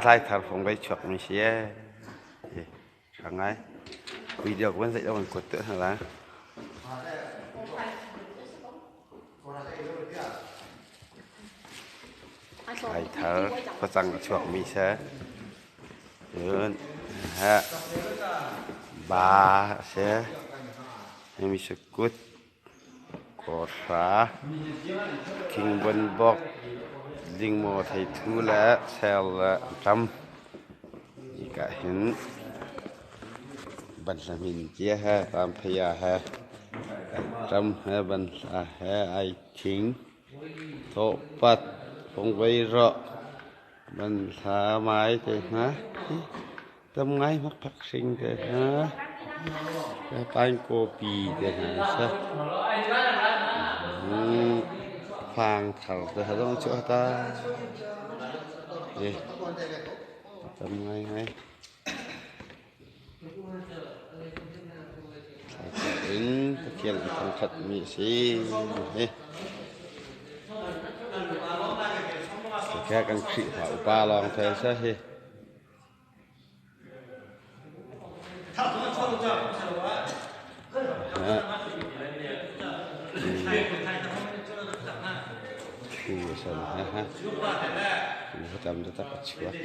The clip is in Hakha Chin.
Thlai thar fong bei chuak mi si ee. Ṭha ngai. Video ka van zeih lo kan kuat tuah hna lai. Thlai thar facang a chuak mi si. Cun ba a si. Himi sukut kawhra, thingbonbawk, lingmaw theithu le ser le a tam. Hika hin banhla hmin cia he tamphaya he ṭam he banhla he ai thing, thawhpat, fongvei rawh, banhla mai te hna tam ngai makphak hring te hna paingkawpi te hna an si. Fang thar te ha zong cu ta. Tam ngaingai. In Pathian an thangṭhatmi a si. Hi kan Khrihfa upa lawng te a si hi. Thu a san ha ha. Tam taktak a chuak.